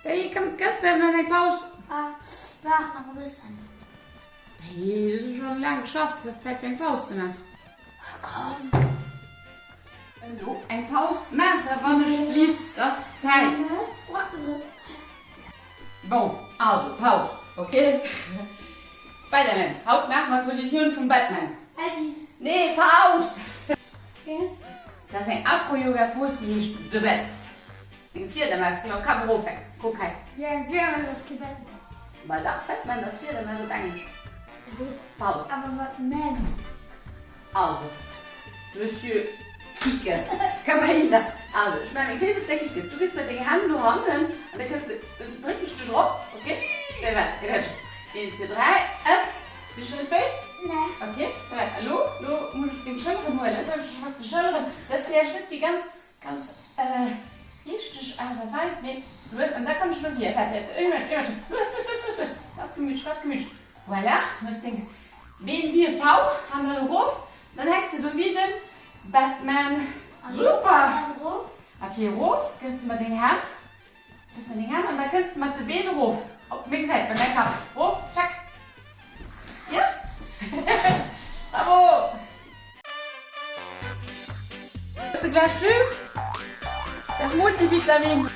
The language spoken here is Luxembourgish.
Hey, komm, gëss de mer eng Paus? Ah, waart nach e bëssen. Hey, du hues schon laang geschafft, et ass Zäit fir eng Paus ze maachen. Komm. Elo eng Paus maachen, wann ech lift, et ass Zäit. Bon, also Paus, ok? Spiderman, haut maache mer d'Positioun vum Batman. Nee, Paus! Dat ass eng Acro-Yoga-Pose, déi heescht De Bett. Eng Fiedermaus, déi mam Kapp eroffält. Kuck hei. Jo, eng Fliedermaus ass kee Batman. Ma dach, Batman ass Fiedermaus op Englesch. Pardon. Awer mat Man. Also, Monsieur Kikes, komm heihinner. Also, ech maache meng Féiss op däi Kikes. Du gëss mer deng Hänn do hannen an da kënns de, dann drécken ech dech erop, ok? Wéi wat? Wéi wat? Een, zwee, dräi, ëff. Deet scho net wéi? Nee. Ok, voilà. Elo, elo muss ech deng Schëlleren huelen. Elo huelen ech mat de Schëlleren. Dat ass villäicht net déi ganz, ganz richteg Aart a Weis, mee lues. An da kann ech elo hier. Waart, waart, ee Moment, ee Moment. Lues, lues, lues, lues, lues. Ganz gemütlech, ganz gemütlech. Voilà, hues deng Been wéi e V an dann erof, dann hänks de do wéi den Batman. Super! A fir erof gëss de mer deng Hänn, gëss mer deng Hänn an da kënns de mat de Been erof op meng Säit, bei mäi Kapp. Erof, tschack! Jo! Bravo! Bësse Glas Jus, dat Multivitamin.